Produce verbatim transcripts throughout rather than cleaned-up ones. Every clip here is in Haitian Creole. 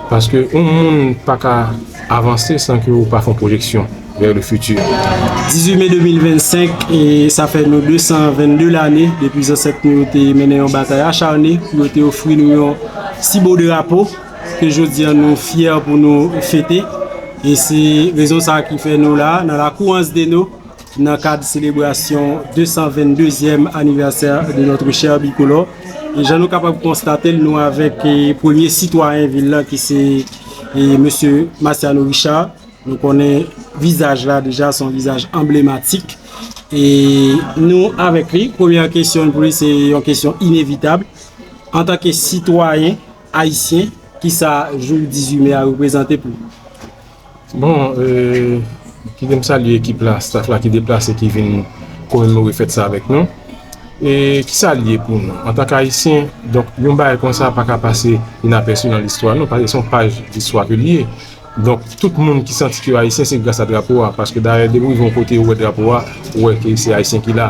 Paske yon moun pa ka avanse san ke ou pa fè yon pwojeksyon vers le futur. Dizuit me de mil vennsenk, e sa fè nou de san vennde lane depi zansèt nou yo te mennen yon batay acharne pou yo te ofri nou yon si bo drapo ke jodi a nou fyè pou nou fete. E se rezon sa ki fè nou la, nan lakou Anse des Naux, nan kad selebrasyon de san venndezyèm anivèsè de notre cher bicolore. E jan nou kapab konstate l, nou avèk, e, premye sitwayen vil la ki se, e, mesye Marciano Richard. Nou konnen vizaj la deja, se yon vizaj anblematik. E nou avèk li, premyè kesyon pou li, se yon kesyon inevitab. Antanke sitwayen ayisyen, kisa jou dizuit me a reprezante pou ou? Bon, e, kite m salye ekip la, staff la ki deplase, ki vin komemore fèt sa avèk nou. E kisa l ye pou nou? Antanke ayisyen, donk, yon bagay konsa pa ka pase inapèsi nan listwa nou, paske se yon paj listwa ke l ye. Donk, tout moun ki santi ke yo ayisyen, se gras a drapo a, paske dayè, depi w rive yon kote, ou wè drapo a, ou wè ke se ayisyen ki la.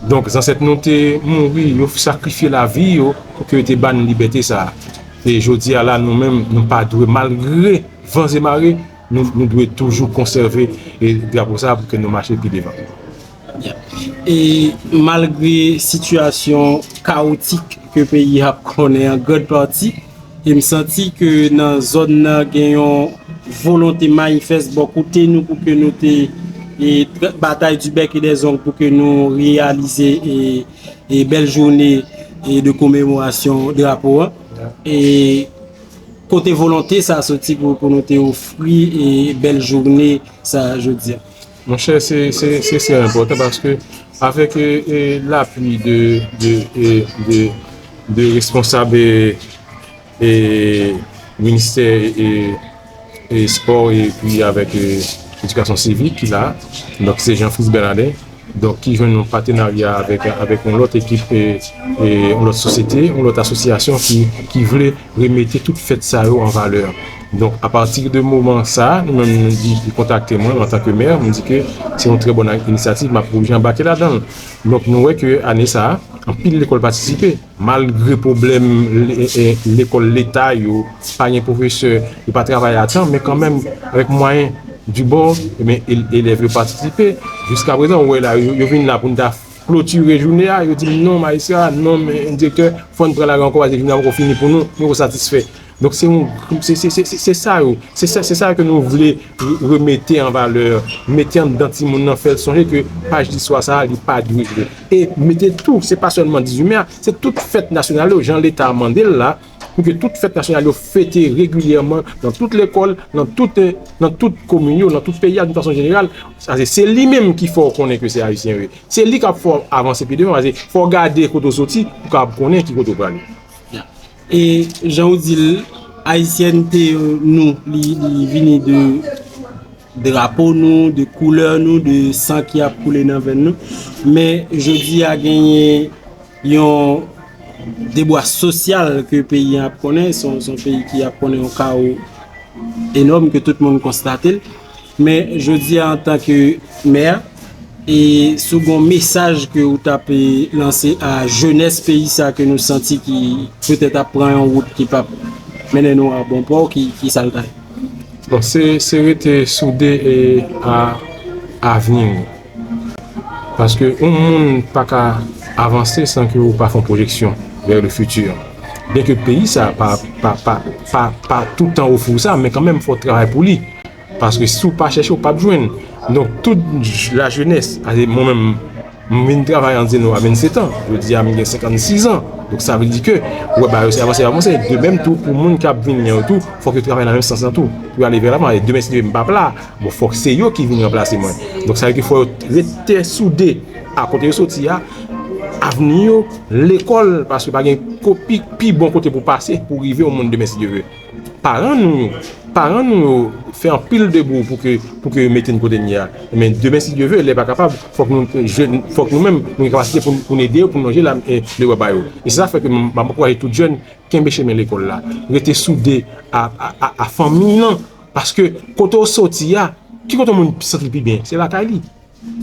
Donk, zansèt nou te mouri, yo sakrifye lavi yo pou ke yo te ba n libète sa a. E jodi a la, nou menm, nou pa dwe, malgre van e mare, nou, nou dwe toujou konsève, e, drapo sa a pou ke nou mache pi devan. E malgre sitiyasyon kawotik ke peyi a ap konnen an grande partie, e m santi ke nan zòn nan gen yon volonte manifès bò kote nou pou ke nou te, e, tra- batay du bec et des ongles pou ke nou reyalize, e, e, bèl jounen, e, de komemorasyon drapo a. E kote volonte sa soti pou, pou nou te ofri, e, bèl jounen sa jodi a? Monchè, se, se, se, se enpòtan paske avèk, e, e, lapui de, de, e, de, de responsab, e, e, ministè, e, e, spò epi avèk, e, edikasyon sivik ki la, donk se Jean Fritz Bernardin, donk ki jwenn yon patenarya avèk, avèk yon lòt ekip, e, e, yon lòt sosyete, yon lòt asosyasyon ki, ki vle remete tout fèt sa yo an valè. Donk, apati de moman sa, nou menm, nou di, li kontakte mwen antanke mè, m di ke se yon trè bòn inisyativ, m ap oblije anbake ladan l. Donk, nou wè ke ane sa, anpil lekòl patisipe. Malgre pwoblèm le- e- lekòl leta yo, pa gen pwofesè, yo pa travay a tan, men kanmenm, avèk mwayen di bò, ebyen, el- elèv yo patisipe. Jiska prezan, ou wè la, yo, yo vin la pou n ta klotire jounen a, yo di m, "Non, majistra, non, men, direktè, fò n pran lari ankò, paske jounen an poko fini pou nou, nou poko satisfè." Donk, se yon, se, se, se, se, se sa yo, se sa, se sa ke nou vle re- remete an valè, mete anndan timoun nan, fè l sonje ke paj listwa sa a, li pa dwe jwe. E mete tou, se pa sèlman dizuit me a, se tout fèt nasyonal yo, jan leta a mande l la, pou ke tout fèt nasyonal yo fete regilyèman nan tout lekòl, nan tout, nan tout komin yo, nan tout peyi a, d'une façon générale. Sa se, se li menm ki fè w konnen ke se ayisyen yo ye. Se li k ap fè w avanse pi devan, paske fò w gade kote w soti pou w kapab konnen ki kote w prale. E jan w di l, ayisyènte nou, li, li vini de drapo nou, de koulè nou, de san ki ap koule nan venn nou. Men jodi a genyen yon debwa sosyal ke peyi an ap konnen, se yon, se yon peyi ki ap konnen yon kawo enòm ke tout moun konstate l. Men jodi a, antanke mè, e si w gen yon mesaj ke w t ap, e, lanse a jenès peyi sa ke nou santi ki petèt ap pran yon wout ki p ap mennen nou a bon pò, ki, ki sa l ta ye? Bon, se, se rete soude e a avni nou. Paske yon moun pa ka avanse san ke ou pa fè yon pwojeksyon vers le futur. Byenke peyi sa pa, pa, pa, pa, pa toutan ofri w sa, men kanmenm fò w travay pou li. Paske si w pa chèche, w p ap jwenn. Donk, tout j- la jeunesse, mwen menm, m vin travay an Zeno a vennsetan. Jodi a, m gen senkannsis an. Donk, sa vle di ke, ou wè, bagay yo se avanse, avanse. De menm tou, pou moun k ap vini an tou, fòk yo travay nan menm sans lan tou. Pou yo ale vè lavan. E demen, si Dye vle, m p ap la. Bon, fòk se yo ki vin ranplase mwen. Donk, sa vle di ke fò yo rete soude a kote yo soti a, avni yo, lekòl, paske pa gen ko- pi, pi bon kote pou pase, pou rive yon moun demen, si Dye vle. Paran nou yo, paran nou yo fè anpil debou pou ke, pou ke yo mete n kote n ye a. Men demen, si Dye vle, lè pa kapab, fòk nou, jèn, fòk nou menm, nou gen kapasite pou, pou n ede yo, pou n lonje la, e, de bra ba yo. E se sa fè ke m, m ap ankouraje tout jèn, kenbe chemen lekòl la. Rete soude a, a, a, a fanmi nan. Paske kote w soti a, ki kote yon moun santi l pi byen? Se lakay li.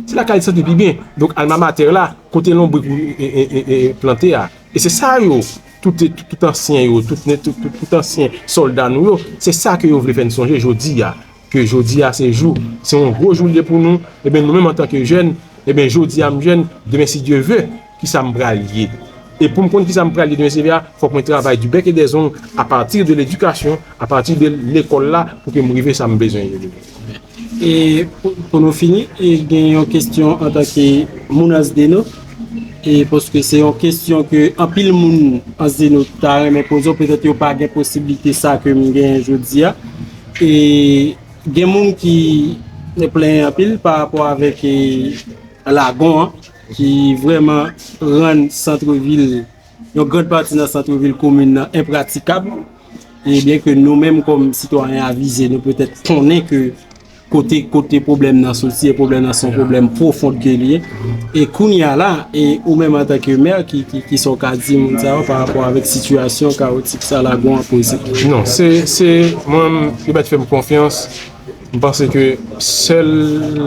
Se lakay li santi l pi byen. Donk, alma mater la, kote lonbrik ou, e, e, e, e, plante a. E se sa yo, tout, tout, tout ansyen yo, tout, tout, tout, tout ansyen sòlda nou yo, se sa ke yo vle fè n sonje jodi a. Ke jodi a se jou, se yon gwo jou l ye pou nou, ebyen nou menm antanke jèn, ebyen jodi a m jèn, demen si Dye ve, kisa m pral ye? E pou m konn kisa m pral ye demen si Dye ve a, fòk mwen travay du bec et des ongles à partir de l'éducation, à partir de lekòl la, pou ke m rive sa m bezwen ye demen. E pou, pou nou fini, e gen yon kesyon antanke moun Ansdeno, e paske se yon kesyon ke anpil moun Ansdeno ta renmen poze w, petèt yo pa gen posiblite sa ke m genyen jodi a. E gen moun ki plenyen anpil pa rapò avèk e, lagon an, ki vrèman rann santrevil, yon gran pati nan santrevil komin nan enpratikab. E byen ke nou menm kòm sitwayen avize, nou petèt konnen ke kote kote pwoblèm nan soti, e pwoblèm nan se yon pwoblèm pwofon ke li ye. E kounye a la, e ou menm antanke mè, ki, ki, ki sa w ka di moun sa yo pa rapò avèk sitiyasyon kawotik sa lagon an poze? Non, se, se, mwen, yo mèt fè m konfyans. M panse ke sèl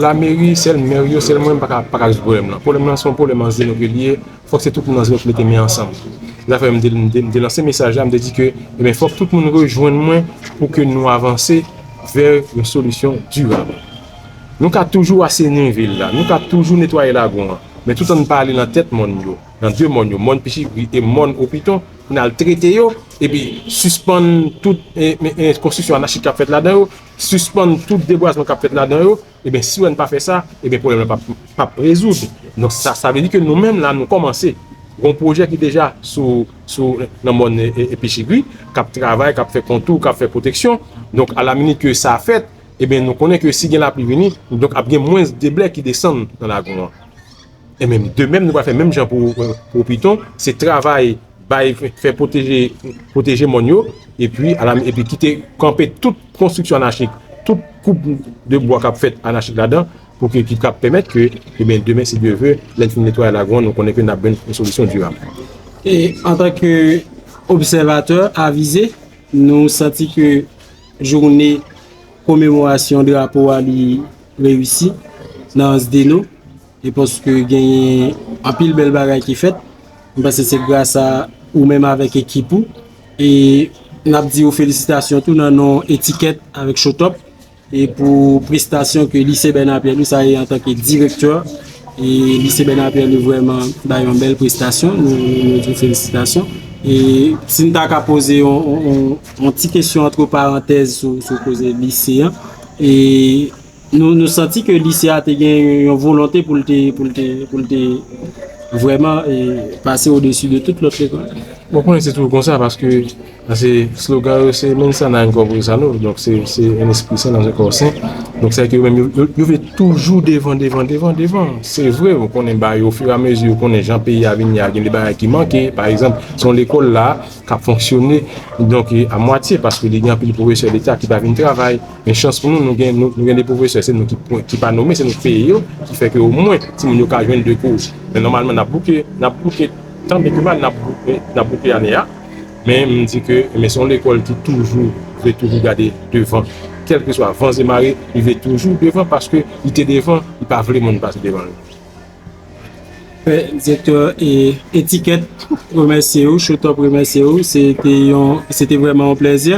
lameri, sèl mè yo, sèl mwen, m pa ka, pa ka rezoud pwoblèm nan. Pwoblèm nan se yon pwoblèm Ansdeno ke li ye, fòk se tout moun Ansdeno ki mete men ansanm. Se sa fè m te, m te, m te lanse mesaj la, m te di ke, ebyen, fòk tout moun rejwenn mwen pou ke nou avanse vè yon solisyon dirab. Nou ka toujou asenin vil la, nou ka toujou netwaye lagon an, men toutan n pa ale nan tèt mòn yo, nan de mòn yo, mòn Pichigri e mòn Opiton, pou n al trete yo, epi sispann tout e, e, e, konstriksyon anachik k ap fèt ladan yo, sispann tout debwazman k ap fèt ladan yo, ebyen, si w wè n pa fè sa, ebyen, pwoblèm nan p ap, p ap rezoud. Donk, sa, sa vle di ke nou menm la, nou kòmanse. Gon pwojè ki deja sou, sou, nan mòn e, e, Pichigri, k ap travay, k ap fè kontou, k ap fè pwoteksyon. Donk, alaminit ke sa fèt, ebyen, nou konnen ke si gen lapli vini, donk ap gen mwens deblè ki desann nan lagon an. E menm, de menm, nou pral fè menm jan pou, pou Piton, se travay, bay, fè, fè pwoteje, pwoteje mòn yo, epi, ala, epi kite kanpe tout konstriksyon anachik, tout koup de bwa k ap fèt anachik ladan, pou ke, ki kab pèmèt ke, ebyen, demen, si Dye ve, lè n fin netwaye lagon an, nou konnen ke n ap jwenn yon solisyon dirab. E antanke obsèvatè avize, nou santi ke jounen komemorasyon drapo a li reyisi nan Ansdeno, e paske genyen anpil bèl bagay ki fèt. M panse se gras a ou menm avèk ekip ou. E n ap di ou felisitasyon tou nan non Etikèt avèk Showtop. E pou prestasyon ke Lise Bernard Pierre Louis a ye antanke direktè, e Lise Bernard Pierre Louis vrèman bay yon bèl prestasyon, nou, nou, nou di w felisitasyon. E si n ta ka poze yon, yon, yon, yon ti kesyon antre parantèz sou, sou koze lise an, e nou, nou santi ke lise a te gen yon volonte pou l te, pou l te, pou l te vrèman e, pase odesi de tout lòt lekòl. Bon, konnen se toujou konsa, paske, paske slogan yo se mens sana in corpore sano, donk se, se un esprit sain dans un corps sain. Donk sa ke yo menm, yo, yo, yo vle toujou devan, devan, devan, devan. Se vre, ou konnen bagay yo, ofiramezi, ou konnen jan peyi a vin ye a, gen de bagay ki manke. Pa egzanp, se yon lekòl la k ap fonksyone, donk, a mwatye, paske li gen anpil pwofesè leta ki pa vin travay. Men chans pou nou, nou gen, nou, nou gen de pwofesè, se nou ki, ki pa nome, se nou ki peye yo, ki fè ke omwen timoun yo ka jwenn de kou. Men nòmalman, n ap bouke, n ap bouke, tanbyen ke mal, n ap bouke, n ap bouke ane a. Men m di ke, men se yon lekòl ki toujou, vle toujou gade devan. Kèlkeswa van e mare, li vle toujou devan paske li te devan, li pa vle moun pase devan li. Direktè e, Etikèt remèsye w, Showtop remèsye w. Se te yon, se te vrèman yon plèzi.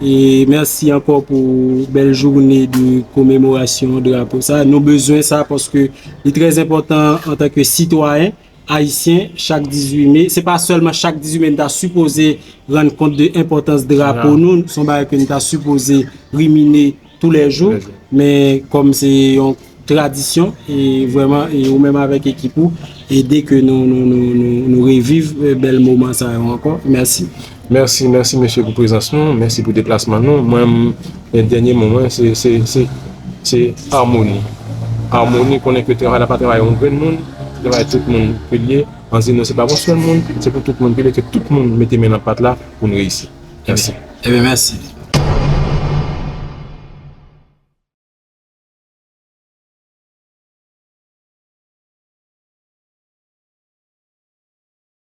E mèsi ankò pou bèl jounen de komemorasyon drapo sa. Nou bezwen sa paske li trè enpòtan antanke sitwayen ayisyen chak dizuit me. Se pa sèlman chak dizuit me n ta sipoze rann kont de enpòtans drapo nou. Se yon bagay ke n ta sipoze rimine toulèjou, men kòm se yon tradisyon, e vrèman, e ou menm avèk ekip ou, ede ke nou, nou, nou, nou, nou reviv e, bèl moman sa yo ankò. Mèsi. Mèsi, mèsi mesye pou prezans nou, mèsi pou deplasman nou. Mwen, m, e, dènye mo mwen, se, se, se, se amoni. Amoni, konnen ke travay la pa travay yon grenn moun, se travay tout moun ke l ye. Anzino se pa pou sèl moun, se pou tout moun ke l ye, ke tout moun mete men nan pat la pou n reyisi. Mèsi. Ebyen, mèsi.